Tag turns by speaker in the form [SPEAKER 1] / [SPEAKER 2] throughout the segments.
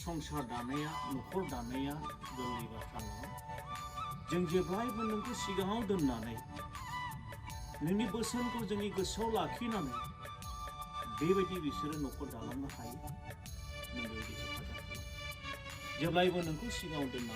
[SPEAKER 1] संसार दानाया न'खर दानाया गोरलै बाथ्रा नङा जों जेब्लायबो नोंखौ सिगाङाव दोननानै नोंनि बोसोनखौ जोंनि गोसोआव लाखिनानै बेबायदि बिसोरो न'खर दालांनो हायो नों बेबायदि हेफाजाब खालाम जेब्लायबो नोंखौ सिगाङाव दोनना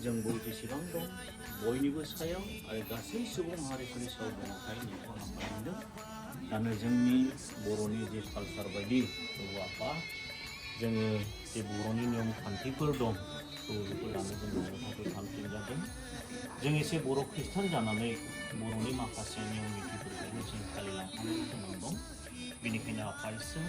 [SPEAKER 1] जों जेसेबां दं बयनिबो सायाव आरो गासै सुबुं माहारिफोरनि सायाव दंखाय नोंखौ हामबाय होनदों दानो जोंनि बर'नि जे कालसार बायदि आफा जोङो जे बर'नि नियम खान्थिफोर दं बेफोर दानो जों न'आव थाखाय थामथिम जादों जों एसे बर' खृष्टान जानानै बर'नि माखासे नियम नितिफोरखौबो जों फालिलांफानो गोनां दं बेनिखायनो आफासिम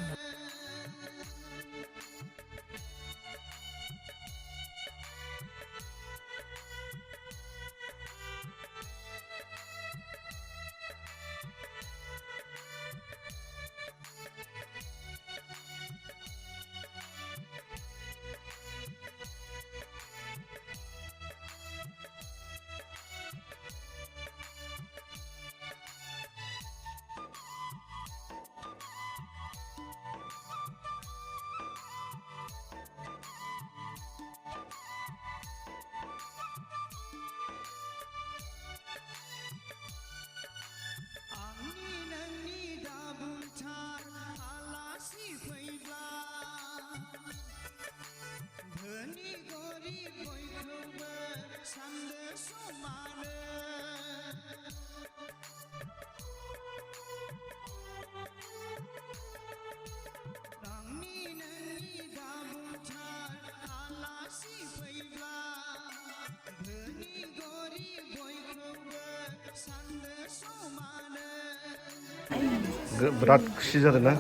[SPEAKER 2] बिराद खुसि जादों ना?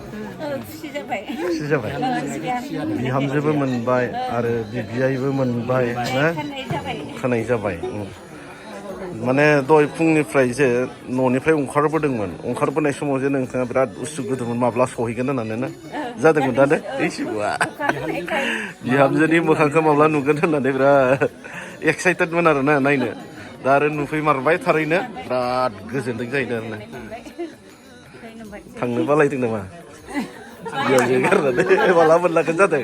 [SPEAKER 3] खुसि जाबाय
[SPEAKER 2] बिहामजोबो मोनबाय आरो बियायबो मोनबाय ना खानाय जाबाय माने दय फुंनिफ्राय जे न'निफ्राय ओंखारबोनाय समाव जे नोंथाङा बिराद उसु गुदुमोन माब्ला सहैगोन होननानै ना जादोंमोन दा एसेबा बिहामजोनि मोखांखौ माब्ला नुगोन होननानै बिराद एक्साइटेडमोन आरो ना नायनो दा आरो नुफैमारबाय थारैनो बिराद गोजोनदों जाहैदों आरो ना थांनो बालायदों नामा बेयाव गारनानै माला मोनलागोन जादों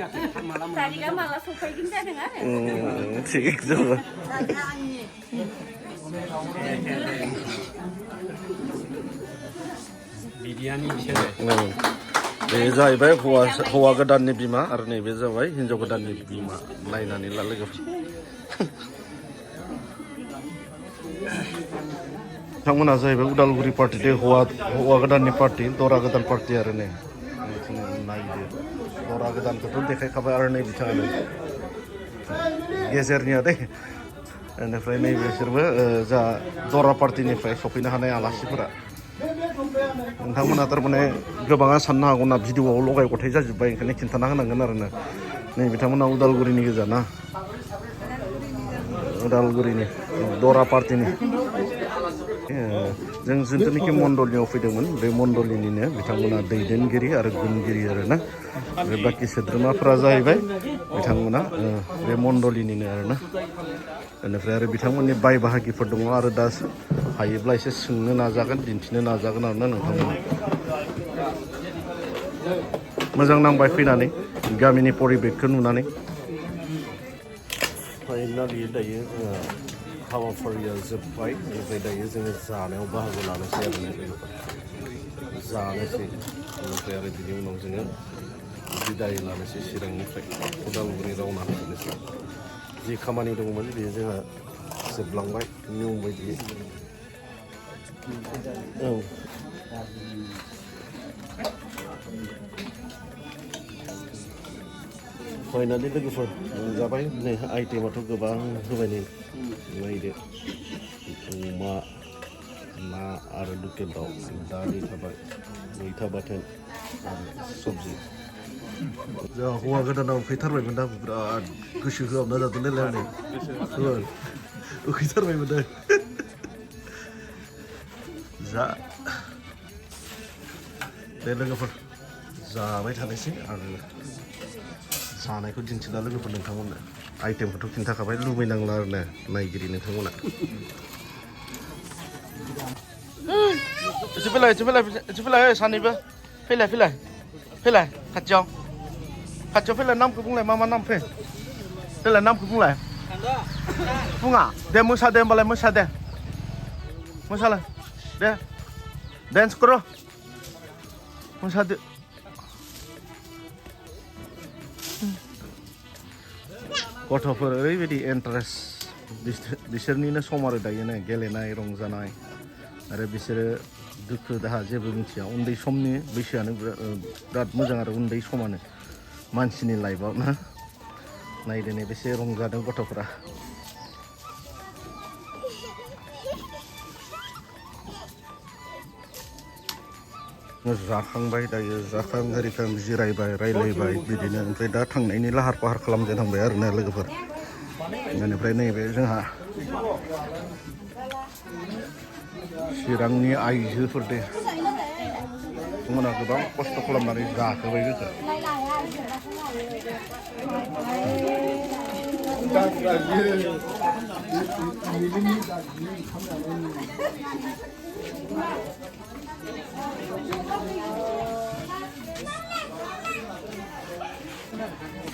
[SPEAKER 2] थिग जाबाय बे जाहैबाय हौवा गोदाननि बिमा आरो नैबे जाबाय हिनजाव गोदाननि बिमा नायनानै ला लोगोफोर बिथांमोनहा जाहैबाय उदालगुरि पार्टि दे हौवा गोदाननि पार्टि दरा गोदान पार्टि आरो नै नायदो दरा गोदानखौथ' देखायखाबाय आरो नै बिथाङानो गेजेरनिया दे बेनिफ्राय नैबे बिसोरबो जा दरा पार्टिनिफ्राय सफैनो हानाय आलासिफोरा नोंथांमोना थारमाने गोबाङा साननो हागौ ना भिडिअआव लगाय गथाय जाजोब्बाय ओंखायनो खिन्थाना होनांगोन आरो ना नै बिथांमोना उदालगुरिनि गोजा ना उदालगुरिनि दरा पार्टिनि जों जिथुनाखि मण्डलियाव फैदोंमोन बे मण्डलिनिनो बिथांमोना दैदेनगिरि आरो गुनगिरि आरोना आरो बाखि सोद्रोमाफोरा जाहैबाय बिथांमोना बे मण्डलिनिनो आरोना बेनिफ्राय आरो बिथांमोननि बाय बाहागिफोर दङ आरो दा हायोब्ला एसे सोंनो नाजागोन दिन्थिनो नाजागोन आरोना नोंथांमोना मोजां नांबाय फैनानै गामिनि परिबेकखौ नुनानै फाइनालि दायो हाबाफारिया जोब्बाय बेनिफ्राय दायो जोङो जानायाव बाहागो लानोसै आरो जानोसै बेनिफ्राय आरो बिनि उनाव जोङो बिदाय लानोसै चिरांनिफ्राय उदालगुरि रावना फैनोसै जि खामानि दंमोन बेयो जोंहा जोबलांबाय नियम बायदियै औ फाइनालि लोगोफोर जाबाय नै आइटेमाथ' गोबां होबाय नै नायदो अमा ना आरो लकेल दाउ दालि थाबाय मैथा बाथोन आरो सबजि जोंहा हौवा गोदानाव फैथारबायमोन दा बिराद गोसो होहाबना जादोंलाय आंनो उखैथारबायमोन दा जा दे लोगोफोर जाबाय थानोसै आरो जानायखौ दिन्थिना लोगोफोर नोंथांमोननो आइटेमखौथ' खिन्थाखाबाय लुबैनांला आरो ना नायगिरि नोंथांमोना फैलाय सानैबो फैलाय खाथियाव फैलाय नामखौ बुंलाय मा नाम फैलाय नामखौ बुंलाय बुङा दे मोसा दे होमबालाय मोसालाय दे डेन्स कर' मोसादो गथ'फोर ओरैबायदि इन्टारेस्ट बिसोरनिनो सम आरो दायो नै गेलेनाय रंजानाय आरो बिसोरो दुखु दाहा जेबो मिथिया उन्दै समनि बैसोआनो बिराद मोजां आरो उन्दै समानो मानसिनि लाइफआव ना नायदो नै बेसे रंजादों गथ'फोरा जाखांबाय दायो जाखां आरिखां जिरायबाय रायलायबाय बिदिनो ओमफ्राय दा थांनायनि लाहार फाहार खालामनो थांबाय आरो ना लोगोफोर बेनिफ्राय नैबे जोंहा चिरांनि आइजोफोर दे बिथांमोना गोबां खस्थ' खालामनानै जाहोबाय जोंखौ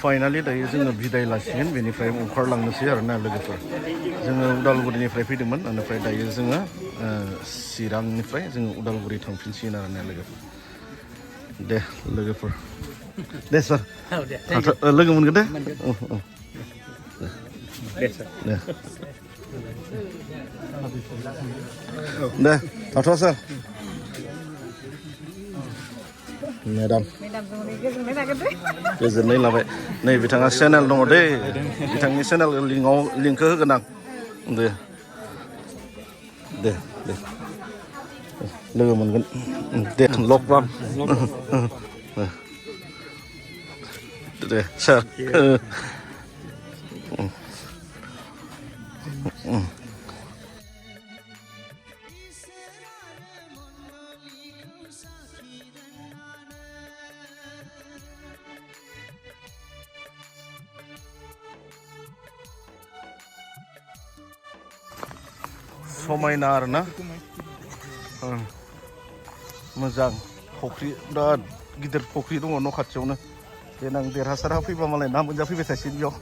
[SPEAKER 2] फाइनालि दायो जोङो बिदाय लासिगोन बेनिफ्राय ओंखारलांनोसै आरोना लोगोफोर जोङो उदालगुरिनिफ्राय फैदोंमोन बेनिफ्राय दायो जोङो चिरांनिफ्राय जोङो उदालगुरि थांफिनसिगोन आरोना लोगोफोर दे लोगोफोर दे सार लोगो मोनगोन दे थाथ' सार मेडाम गोजोननाय लाबाय नै बिथाङा चेनेल दङ दे बिथांनि चेनेल लिंकखौ होगोन आं दे लोगो मोनगोन दे लकडाउन दे सार समायना आरोना मोजां फख्रि बिराद गिदिर फख्रि दङ न' खाथियावनो देनां देरहासारा फैबा मालाय ना मोनजाफैबाय थासिगोन बेयाव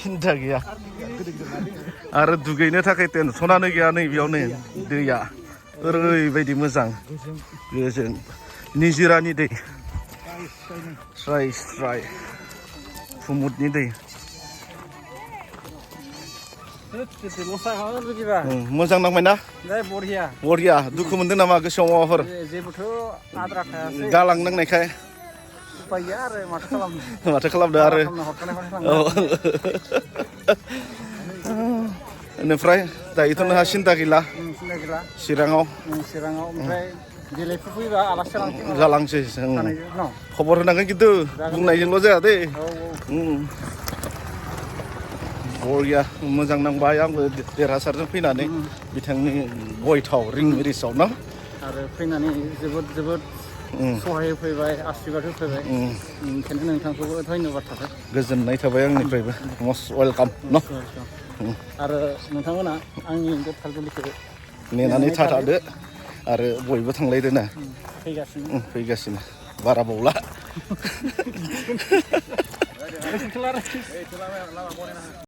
[SPEAKER 2] सिन्था गैया आरो दुगैनो थाखाय टेनसनानो गैया नै बेयावनो दैया ओरैबायदि मोजां गोजों निजिरानि दै स्राय फुमुदनि दै मोजां नांबायना बरिया दुखु मोनदों नामा गोसोआव माबाफोर गालां नांनायखाय माथो खालामदो आरो बेनिफ्राय दायोथ' नोंहा सिन्था गैला चिराङाव जालांसै खबर होनांगोन खिन्थु बुंनायजोंल' जाया दे बरिया मोजां नांबाय आंबो देरहासारजों फैनानै बिथांनि गयथाव रिं रिसाव ना
[SPEAKER 3] आरो फैनानै जोबोद सहाय होफैबाय आशीर्बाद होफैबाय ओंखायनो नोंथांखौबो धन्यबाद थाबाय
[SPEAKER 2] गोजोननाय थाबाय आंनिफ्रायबो मस्ट वेलकाम न
[SPEAKER 3] आरो नोंथांमोना आंनि बे थालगुलिखौ
[SPEAKER 2] नेनानै थादो आरो बयबो थांलायदो ना
[SPEAKER 3] फैगासिनो
[SPEAKER 2] बारा बावला